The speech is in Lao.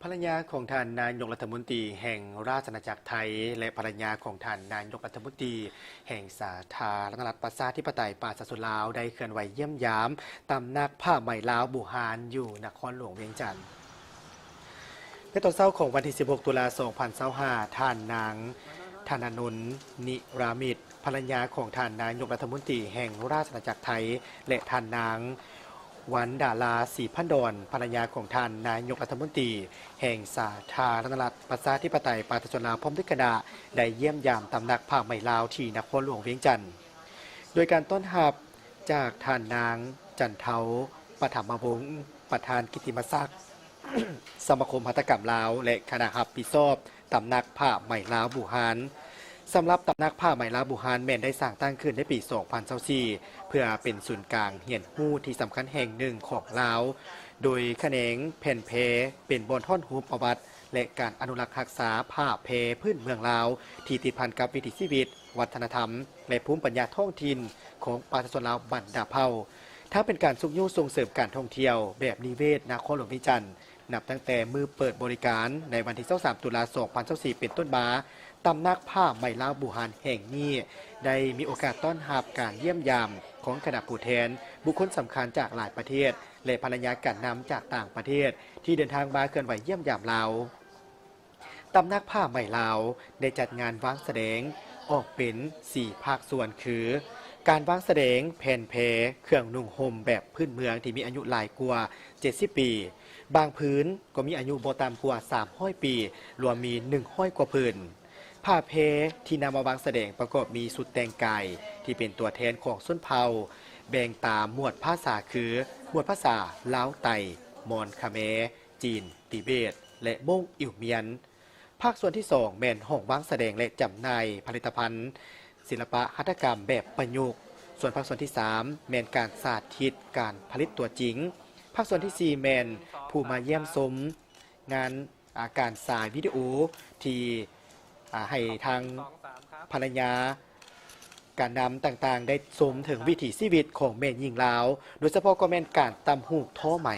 ພັນລະຍາຂອງທ່ານນາຍົກລັດຖະມົນຕີແຫ່ງລາຊະອານາຈັກໄທ ແລະ ພັນລະຍາຂອງທ່ານນາຍົກລັດຖະມົນຕີແຫ່ງສາທາລະນະລັດປະຊາທິປະໄຕປະຊາຊົນລາວ ໄດ້ເຄື່ອນໄຫວຢ້ຽມຢາມຕຳໜັກຜ້າໄໝລາວບູຮານ ຢູ່ນະຄອນຫຼວງວຽງຈັນ. ໃນຕອນເຊົ້າຂອງວັນທີສິບຫົກ ຕຸລາ ສອງພັນຊາວຫ້າ ທ່ານນາງ ທະນານົນ ນິຣາມິດ ພັນລະຍາຂອງທ່ານນາຍົກລັດຖະມົນຕີແຫ່ງລາຊະອານາຈັກໄທ ແລະ ທ່ານນາງ ວັນດາລາ ສີພັນດອນ ພັນລະຍາຂອງທ່ານນາຍົກລັດຖະມົນຕີແຫ່ງສາທາລະນະລັດປະຊາທິປະໄຕປະຊາຊົນລາວ ພ້ອມດ້ວຍຄະນະ ໄດ້ຢ້ຽມຢາມຕຳໜັກຜ້າໄໝລາວທີ່ນະຄອນຫຼວງວຽງຈັນ ໂດຍການຕ້ອນຮັບຈາກທ່ານນາງ ຈັນເທົາ ປະຖຳມະວົງ ປະທານກິດຕິມະສັກ ສະມາຄົມຫັດຖະກຳລາວ ແລະ ຄະນະຮັບຜິດຊອບຕຳໜັກຜ້າໄໝລາວບູຮານ. ສຳລັບຕຳໜັກຜ້າໄໝລາວບູຮານແມ່ນໄດ້ສ້າງຕັ້ງຂຶ້ນໃນປີສອງພັນຊາວສີ່ ເພື່ອເປັນສູນກາງຮຽນຮູ້ທີ່ສຳຄັນແຫ່ງໜຶ່ງຂອງລາວ, ໂດຍຂະແໜງແຜ່ນແພເປັນບ່ອນທ້ອນໂຮມປະຫວັດ ແລະ ການອະນຸລັກຮັກສາຜ້າແພພື້ນເມືອງລາວ ທີ່ຕິດພັນກັບວິຖີຊີວິດ, ວັດທະນະທຳ ແລະ ພູມປັນຍາທ້ອງຖິ່ນຂອງປະຊາຊົນລາວບັນດາເຜົ່າ. ທັງເປັນການຊຸກຍູ້ສົ່ງເສີມການທ່ອງທ່ຽວແບບນິເວດນະຄອນຫຼວງວຽງຈັນ, ນັບຕັ້ງແຕ່ມື້ເປີດບໍລິການໃນວັນທີຊາວສາມ ຕຸລາ ສອງພັນຊາວສີ່ ເປັນຕົ້ນມາ, ຕຳໜັກຜ້າໄໝລາວບູຮານແຫ່ງນີ້ ໄດ້ມີໂອກາດຕ້ອນຮັບການຢ້ຽມຢາມຂອງຄະນະຜູ້ແທນ, ບຸກຄົນສຳຄັນຈາກຫຼາຍປະເທດ ແລະ ພັນລະຍາການນຳຈາກຕ່າງປະເທດ ທີ່ເດີນທາງມາເຄື່ອນໄຫວຢ້ຽມຢາມລາວ. ຕຳໜັກຜ້າໄໝລາວໄດ້ຈັດງານວາງສະແດງອອກເປັນສີ່ພາກສ່ວນ ຄື ການວາງສະແດງແຜ່ນແພເຄື່ອງນຸ່ງຫົ່ມແບບພື້ນເມືອງທີ່ມີອາຍຸຫຼາຍກວ່າເຈັດສິບປີ, ບາງພື້ນກໍມີອາຍຸບໍ່ຕ່ຳກວ່າສາມຮ້ອຍປີ, ລວມມີໜຶ່ງຮ້ອຍກວ່າຜືນ. ຜ້າແພທີ່ນຳມາວາງສະແດງປະກອບມີຊຸດແຕ່ງກາຍທີ່ເປັນຕົວແທນຂອງຊົນເຜົ່າ, ແບ່ງຕາມໝວດພາສາຄື ໝວດພາສາລາວ, ໄຕ, ມອນ, ຂະແມ, ຈີນ, ຕິເບດ ແລະ ມົ້ງ, ອິວມຽນ. ພາກສ່ວນທີສອງແມ່ນຫ້ອງວາງສະແດງ ແລະ ຈຳໜ່າຍຜະລິດຕະພັນສິລະປະຫັດຖະກຳແບບປະຍຸກ. ສ່ວນພາກສ່ວນທີສາມແມ່ນການສາທິດການຜະລິດຕົວຈິງ. ພາກສ່ວນທີສີ່ແມ່ນຜູ້ມາຢ້ຽມຊົມງານ ອາ ການສາຍວິດີໂອທີ່ ອາ ໃຫ້ທາງພັນລະຍາ ການນຳຕ່າງໆ ໄດ້ຊົມເຖິງວິຖີຊີວິດຂອງແມ່ຍິງລາວ, ໂດຍສະເພາະກໍແມ່ນການຕ່ຳຫູກທໍໄໝ.